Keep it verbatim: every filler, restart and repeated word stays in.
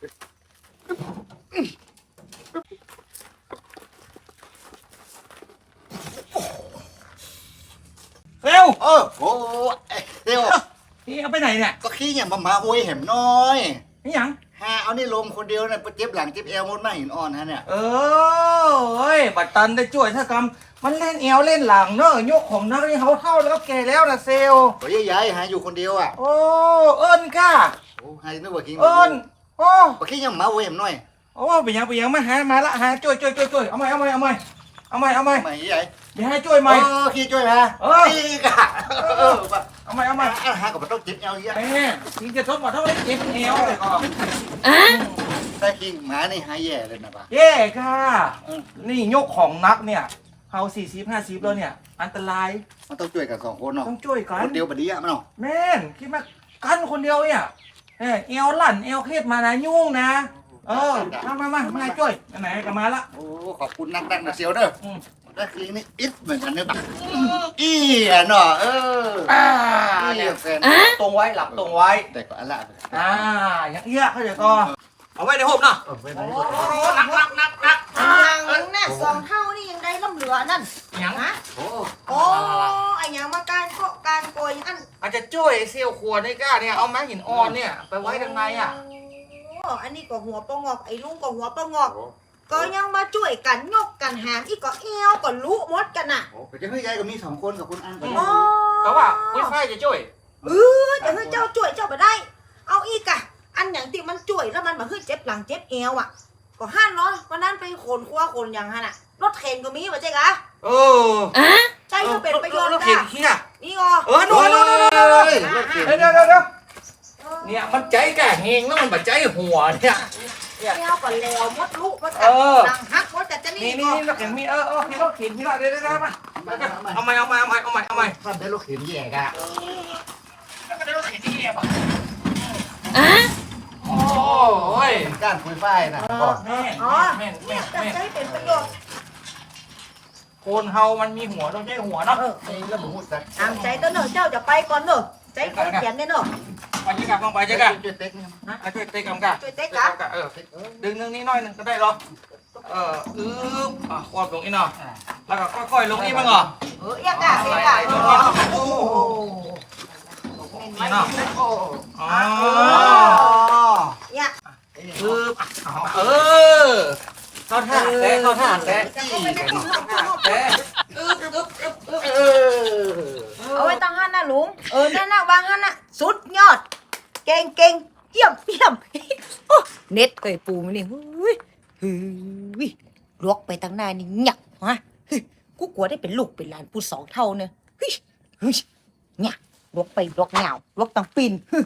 เซล เออ โอ้ เซล นี่เอาไปไหนเนี่ย ก็ขี้เหยี่ยมมาหาอวยแหมหน้อย นี่หยัง หาเอานี่ลมคนเดียวเนี่ย เจ็บหลังเจ็บแอวหมดมาหินอ่อนฮะเนี่ย เออ เอ้ย บ่ตันได้จ้วยสักกำ มันเล่นแอวเล่นหลังเนอะ ยกของหนักนี่เฮาเฒ่าแล้วแก่แล้วนะเซล ก็ใหญ่ๆ หาอยู่คนเดียวอะ โอ้ เอิ้นก้า โอ้ หานึกว่าขี้ เอิ้น โอ้ บ่ขี้เหยี่ยมมาอวยแหมหน้อย โอ้ เป๋นหยัง เป๋นหยัง มาหา มาละ หาจ้วย จ้วย จ้วย จ้วย เอาใหม่ เอาใหม่ เอาใหม่ เอาใหม่ เอาใหม่ ใหม่ใหญ่ เดี๋ยวหาจ้วยใหม่ เออ ขี้จ้วยมา เออ นี่ก้า เออ เอาใหม่ เอาใหม่ อ่ะ หาก็บ่ต้องเจ็บแอวอีกอะ แม่ ขี้จะทบบ่ต้องได้เจ็บแอวเลยก่อน แต่ขี้หมานี่หาแย่เลยนะป้า แย่ก้า เออ นี่ยกของหนักเนี่ย เฮาสี่สิบห้าสิบแล้วเนี่ย อันตราย มันต้องจ้วยกั๋นสองคนเนาะ ต้องจ้วยกั๋น คนเดียวบ่ดีอะมันเนาะ แม่น ขี้มากั๋นคนเดียวเนี่ย เออ แอวลั่น แอวเคล็ดมานะยุ่งนะ เออ มา มา มา มาจ้วย อันไหนก็มาละ โอ้ ขอบคุณนักๆ นะเซลเด้อ อืม ได้ขี้นี่อิดเหมือนกั๋นเนอะ อี้อะเนาะ เออ อ่า อี้อะแฟน ตรงไว้ หลับตรงไว้ แต่ก็อันละ อ่า อย่างเอี้ย เข้าใจ๋ก่อ เอาไว้ในห้องเนาะ เออ ไว้ในห้อง โอ้ หนัก หนัก หนัก หนัก หนักนะ สองเฒ่านี่ยังได้ล้ำเหลือนั่น หยัง ฮะ โอ้ โอ้ อะหยังมาก้านเกาะก้านโกยอัน อาจจะจ้วยเสี่ยวขวัญนี่ก้าเนี่ย เอาไม้หินอ่อนเนี่ย ไปไว้ตังในอะ โอ้ อันนี้ก็หัวปะงอก ไอ้ลุงก็หัวปะงอก โอ้ ก็ยังมาจ้วยกั๋นยกกั๋นหาม อี้ก็แอวก็ลุหมดกั๋นน่ะ โอ้ ก็จะหื้อยายก็มีสองคนกับคุณอันก็ได้ โอ้ แต่ว่าคุณฝ้ายจะจ้วย เออ จะหื้อเจ้าจ้วยเจ้าบ่ได้ เอาอี้กะ อันหยังตี้มันจ้วยแล้วมันบ่หื้อเจ็บหลังเจ็บแอวอะ ก็หั้นเนาะ วันนั้นไปขนครัวขนหยังหั้นน่ะ รถเข็นก็มีบ่ใจ้กะ เออ ใจ้ก็เป๋นประโยชน์ รถเข็น กะ เฮีย นี่อ๋อ เออ โน่น โน่น โน่น โน่น เฮ้ย รถเข็น เดี๋ยว เดี๋ยว เดี๋ยว เนี่ย มันใจ๊ก้าแฮงแล้วมันบ่ใจ๊หัวเนี่ย เนี่ย แอวก็แหลวหมดลุหมดกะ เออ หลังหักหมดกะจะนี่ นี่ นี่ ก็ นี่ รถเข็นมี เออ เออ มีรถเข็นมีละ เดี๋ยว เดี๋ยว เดี๋ยว มา เอาใหม่ เอาใหม่ เอาใหม่ เอาใหม่ เอาใหม่ ทำได้รถเข็นแย่กะ แล้วก็ได้รถเข็นที่แย่ปะ อะ โอ้ย ก้านคุยฝ้ายนะ เออ บอก แม่น อ๋อ แม่น แม่น เนี่ย แม่น จะใจ๊เป๋นประโยชน์ คนเฮามันมีหัวต้องใจ๊หัวเนาะ เออ นี่ก็บ่ฮู้จัก ต๋ามใจ๋เต้าเนาะ เจ้าจะไปก่อนเนาะ ใจ๊ของเขียนเนี่ยเนาะ ไปเจ๊กะ ต้องไปเจ๊กะ จ้วยเต๊กเนี่ย ฮะ อ่ะ จ้วยเต๊กกำกะ จ้วยเต๊กกะ เออ ดึงเรื่องนี้หน้อยหนึ่งก็ได้เหรอ เออ อึ๊บ อ่ะ ควบลงอี้เนาะ แล้วก็ค่อยๆ ลงอี้มั่งเหรอ เออ เอี้ยกะ เอี้ยกะ โอ้โห นี่เนาะ อ๋อ เนี่ย อึ๊บ เออ เข้าท่าแตะ เข้าท่าแตะ แตะ อึ๊บ อึ๊บ อึ๊บ อึ๊บ เออ เอาไว้ตังหั้นน่ะลุง เออ นั่นน่ะ วางหั้นน่ะ สุดยอด เก่ง เก่ง เยี่ยม เยี่ยม โอ้ เน็ตเอ้ย ปู่มันนี่ เฮ้ย เฮ้ย ลวกไปตังหน้านี่ เงียบ ฮะ เฮ้ย กูกั๋วได้เป๋นลูกเป๋นหลานปู่สองเฒ่าเนี่ย เฮ้ย เฮ้ย เนี่ย ลวกไปลวกเงา ลวกตังปิ้น เฮ้ย